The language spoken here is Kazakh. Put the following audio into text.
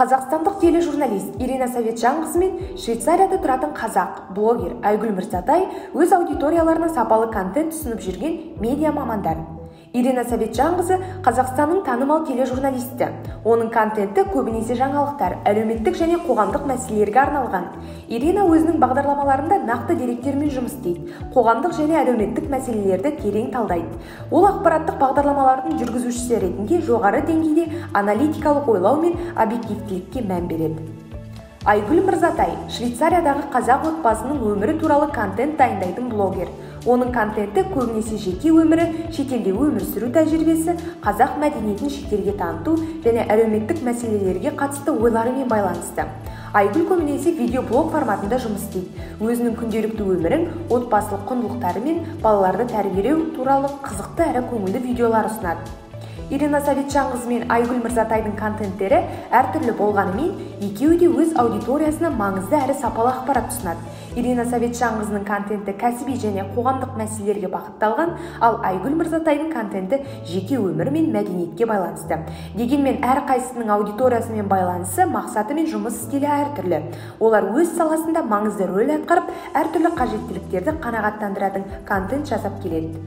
Қазақстандық тележурналист Ирина Советжанқызы мен Швейцарияда тұратын қазақ блогер Айгүл Мырзатай өз аудиторияларына сапалы контент ұсынып жүрген медиа мамандар. Ирина Советжанқызы Қазақстанның танымал тележурналисті. Оның контенті көбінесе жаңалықтар, әлеуметтік және қоғамдық мәселелерге арналған. Ирина өзінің бағдарламаларында нақты деректермен жұмыс істейді, қоғамдық және әлеуметтік мәселелерді терең талдайды. Ол ақпараттық бағдарламалардың жүргізушісі ретінде жоғары деңгейде аналитикалық ойлау мен объективтілікке мән береді. Айгүл Мырзатай Швейцариядағы қазақ отбасының өмірі туралы контент дайындайтын блогер. Оның контенті көбінесе жеке өмірі, шетелде өмір сүру тәжірибесі, қазақ мәдениетін шетелге таныту және әлеуметтік мәселелерге қатысты ойларымен байланысты. Айгүл көбінесе видеоблог форматында жұмыс істейді. Өзінің күнделікті өмірін, отбасылық құндылықтары мен балаларды тәрбиелеу туралы қызықты әрі көңілді видеолар ұсынады. Ирина Советжанқызы мен Айгүл Мырзатайдың контенттері әртүрлі болғанымен, екеуі де өз аудиториясына маңызды әрі сапалы ақпарат ұсынады. Ирина Советжанқызының контенті кәсіби және қоғамдық мәселелерге бағытталған, ал Айгүл Мырзатайдың контенті жеке өмірі мен мәдениетке байланысты. Дегенмен әрқайсысының аудиториясымен байланысы, мақсаты мен жұмыс стилі әртүрлі. Олар өз саласында маңызды рөл атқарып, әртүрлі қажеттіліктерді қанағаттандыратын контент жасап келеді.